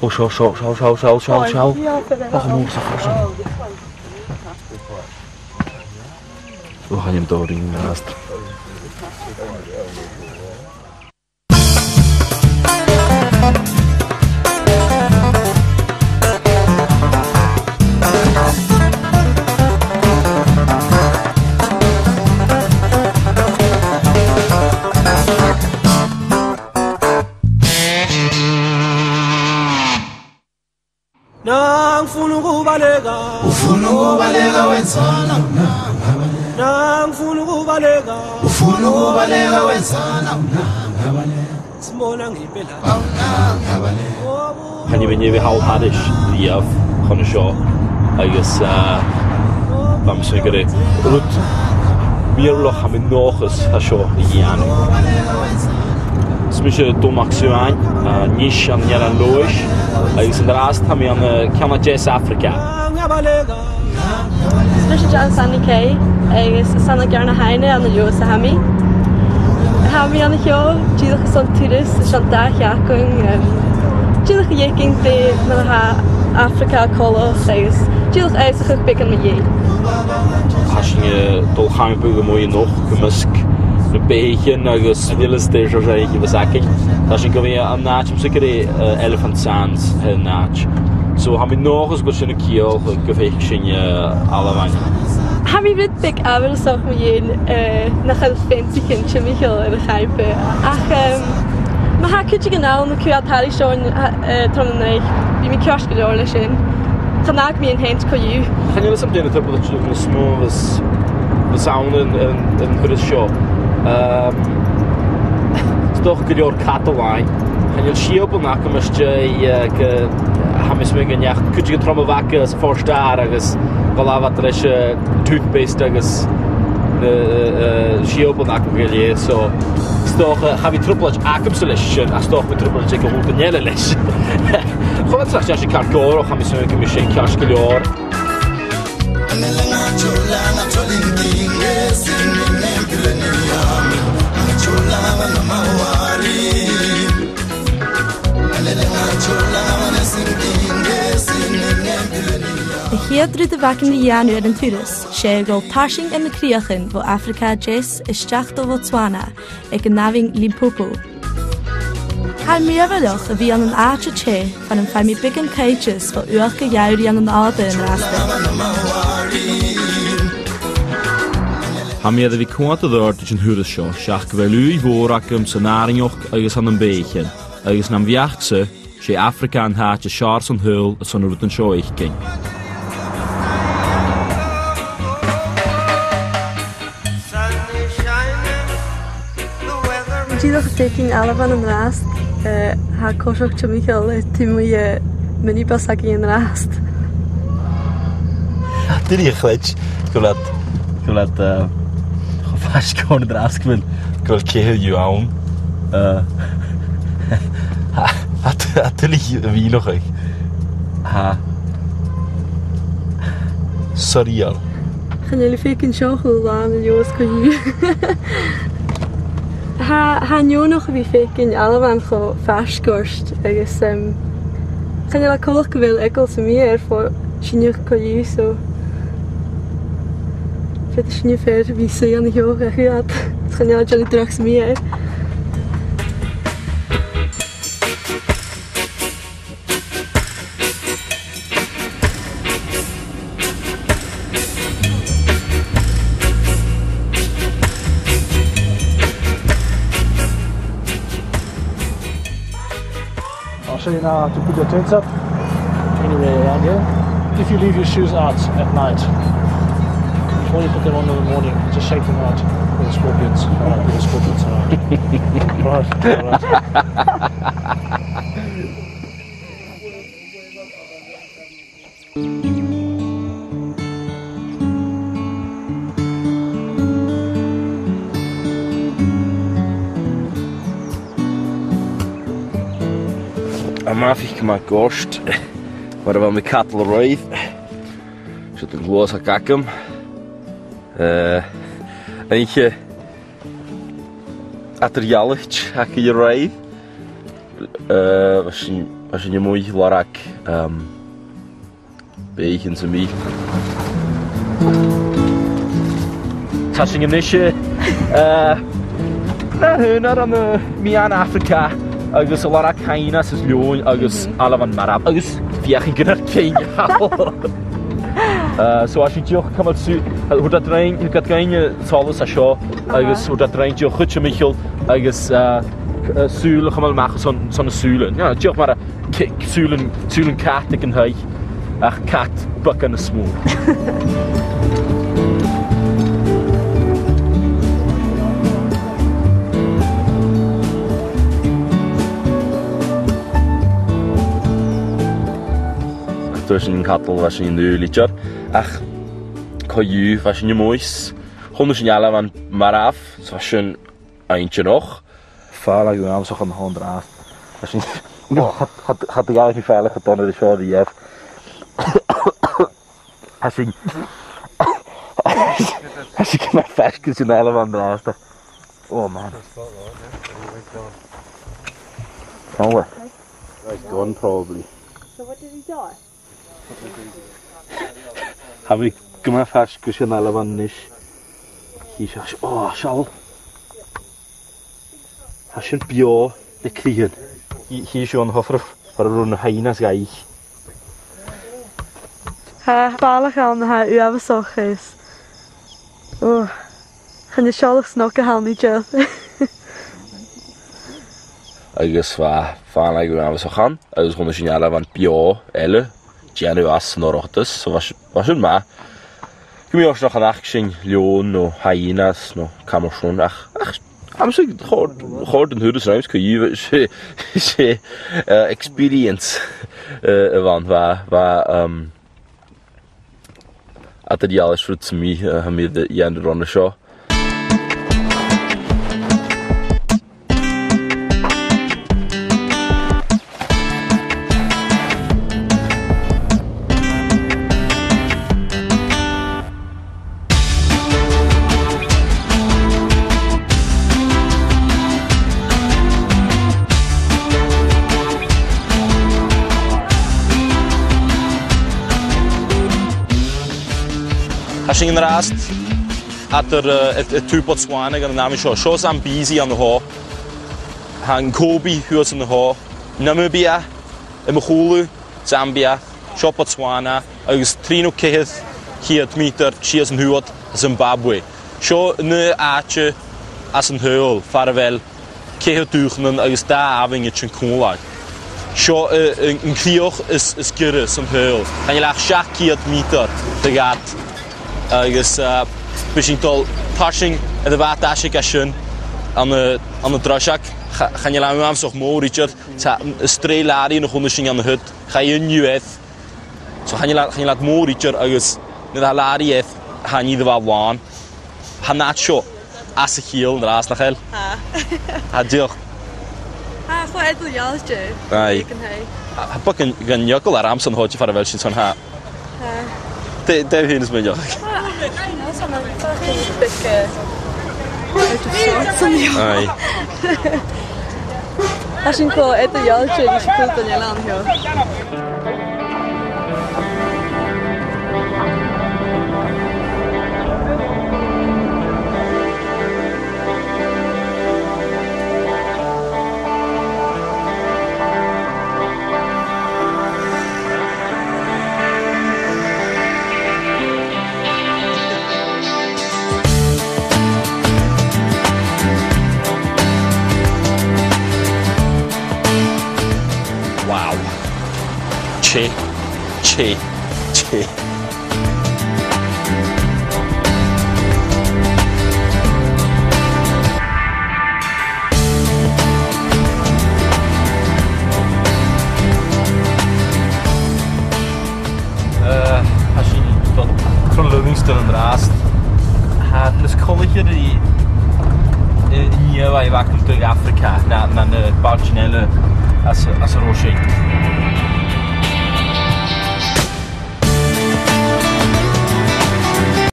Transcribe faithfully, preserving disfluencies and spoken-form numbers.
O, seo, seo, seo. O, chan eil dòigh ri dhol an-dràsta. Nangifuna ukubaleka. Ufuna ukubaleka wenzani na? Nangifuna ukubaleka. Ufuna ukubaleka wenzani na? Sibona ngempela. Chan eil mi a' faighinn thall thairis riamh chun an seo, agus, eh, bha mi a' smaoineachadh gur e rud mìorbhaileach, tha mi an dòchas, a tha seo a dhèanamh. Is mise Dòmhnall Mac Suain, eh, a-nis ann an Eilean Leòdhais, agus an-dràsta tha mi ann an, eh, ceann a deas Afraga. Is mise Jan Sandy Kay, agus 's ann à Geàrr na h-Aibhne ann an Leòdhas a tha mi. Tha mi an seo dìreach airson turas, airson dà sheachdain, em, dìreach a dh'fhaicinn dè mar a tha Afraga coltach, agus dìreach ionnsachadh beagan mu dheidhinn. Tha sinn, eh, a' dol a champaidh a-muigh a-nochd am measg nam beathaichean agus an uile stuth seo a bhios againn. Tha sinn gu bhith an àite, tha mi a' smaoineachadh gur e, eh, Elephant Sands an t-àite. So, tha mi an dòchas gu bheil sin a' ciallachadh gu, gu faic sinn, eh, Alba. Tha mi rud beag amharasach mu dheidhinn, eh, nach eil feansaichean timcheall air a' champa. Ach, em, ma tha cuideigin ann a' coimhead thairis oirnn, eh, tron an oidhche, bidh mi ceart gu leòr leis sin. Chan fhaic mi an t-seans co-dhiù. Chan eil fhios agam dè na trioblaid as motha a bhios, a bhios ann an, an, an turas seo. Ehm, 's dòcha gu leòr Catalan. Chan eil sìoban agam às dèidh, eh, gu, tha mi a' smaoineachadh gun deach cuideigin trom a bhaga sa phort-adhair agus dh'fhalbh iad leis, eh, toothpaste agus na, eh, eh, sìoban agam gu lèir. So, 's dòcha, cha bhi trioblaid agamsa leis sin, ach 's dòcha bidh trioblaid aig a h-uile duine eile leis. Chuala mi nach eil sin ceart gu leòr, ach tha mi a' smaoineachadh gum bi sin ceart gu leòr. A' chiad rud a bh' againn ri dhèanamh air an turas, 's e a dhol tarsainn air na crìochan bho Afraga a Deas a-steach do Bhotswana, aig an abhainn Limpopo. Tha e mìorbhaileach a bhith ann an àite teth far am faigh mi beagan cuidhteas bho fhuachd a' gheamhraidh ann an Alba an-dràsta. Tha mi air a bhith a' coimhead air adhart air an turas seo, seach gu bheil ùidh mhòr agam san àrainneachd agus ann am beathaichean, agus nam bheachd-sa, 's e Afraga an t-àite as fheàrr san t-saoghal airson na rudan seo fhaicinn. Dìreach a' faicinn Alba an-dràsta, eh, tha e coltach timcheall ri taobh a-muigh, eh, minibus againn an-dràsta. Duilich a chreids, gu bheil iad, gu bheil iad, eh, cho faisg oirnn an-dràsta gu bheil, gu bheil ceithir dhiubh ann. Eh, tha, tha, tha duilich a mhìneachadh. Tha. Surreal. Chan eil thu a' faicinn seo a h-uile latha ann an Leòdhas co-dhiù. Tha, tha e neònach a bhith a' faicinn Alba cho faisg ort agus, em, chan eil e coltach gu bheil eagal sam bith air fo-, sinne co-dhiù, so faodaidh sinne fhèin a bhith suidhe an seo a' coimhead. Chan eil e a' dèanamh dragh sam bith air. I'll show you now how to put your tents up. Anywhere around here. If you leave your shoes out at night, before you put them on in the morning, just shake them out. Little scorpions. All right, little scorpions. All right. All right, all right. Tha mi a' faicinn gu math goirt, mar a bha mi a' cadal a-raoir. Seo an gluasad agam. Eh, oidhche eadar-dhealaichte againn a-raoir. Eh, bha sinn Tha sinn a-muigh a' lorg, um, beathaichean sam bith. Tha sinn a-nis, eh, na h-aonar ann am meadhan Afraga agus a' lorg hyenas is leòmhann agus ailbhean marbh agus feuchainn gun robh ceangal. Eh, so tha sinn dìreach a' cumail sù-, eh, thuirt iad rinn, thuirt iad rinn, eh, solas an seo, agus thuirt iad rinn dìreach a' chuid timcheall agus, eh, c-, eh, sùil a chumail a-mach airson, airson na sùilean. Yeah, dìreach mar a c-, sùilean, sùilean cat aig an taigh, ach cat beagan nas motha. Ach tha sinn a' cadal, tha sinn an dùil idir. Ach co-dhiù, bha sinn a-muigh, chunna sinn ailbhean marbh, so bha sin inntinneach. Fàileadh uabhasach an-dràsta. Tha sinn, o, cha, cha, cha do dh'fhalbh mi fàileadh cho dona ri seo a-riamh. Tha sinn, tha sinn gu math faisg airson ailbhean an-dràsta. Oh man. Oh, well. Right, gone probably. So what did he die? Tha mi gu math faisg airson ailbhean a-nis. Chì sibh, o, seall. Tha sin beò le cridhean. Chì, chì sibh an t-sofrach far an robh na hyenas dhaibh. Tha fàileadh ann a tha uabhasach is, o, chan eil sealladh snog a th' ann idir. Agus bha fàileadh uabhasach ann. Agus chunna sinn ailbhean beò eile, dèanamh às an Oireachdas, so bha s-, bha sin math. Gu mì-fhortanach chan fhaca sinn leòmhann no hyenas no càil mar sin, ach, ach, am sin chòrd, chòrd an turas rium, 's co-dhiù, 's e, 's e, eh, experience, eh, a bh' ann, bha, bha, um, eadar-dhealaichte rud sam bith, eh, tha mi air a dhèanamh roimhe seo. Tha sinn an-dràsta eadar, eh, eadar, eadar Botswana aig an àm seo. Seo Zambezi an seo. Tha an Gobi shuas an seo. Namibia, am meadhan-chùlaibh Zambia, seo Botswana, agus trì no ceithir ceud meatair sìos an tuath Zimbabwe. Seo an aon àite às an t-saoghal far a bheil ceithir dùthchannan agus dà abhainn a' tighinn còmhla. Seo, eh, an, an crìoch as, as giorra san t-saoghal. Chan eil ach seachd ceud meatair de dh'fhad. Agus, eh, bidh sinn a' dol tarsainn air a' bhàta-aiseig sin ann an, ann an Droiseag. Cha, chan eil e uabhasach mòr idir. Tha, is sreath làraidhean a chunnaic sinn ann a shin. Chaidh aon dhiubh air. So chan eil, chan eil iad mòr idir agus nuair a tha làraidh air, tha an ìre mhath làn. Tha an àite seo às a chiall an-dràsta, nach eil? Tha. Tha, dìreach. Tha, cho eadar-dhealaichte. Aye. Tha, tha beagan, beagan eagal ormsa an-diugh far a bheil sinn son, tha. Tha. Dè, dè tha thu a' smaoineachadh? Tha, tha, tha, tha, bit, eh, out of sorts an-diugh. Aye. Tha sinn cho eadar-dhealaichte ris a' chuid an eilein seo. Wow. Tè, tè, tè. Eh, tha sinn a' dol tro Livingstone an-dràsta. Tha e nas coltaiche ri, eh, an ìre mhath a bh' agam do dh'Afraga na, na, na bailtean eile às, às an robh sinn.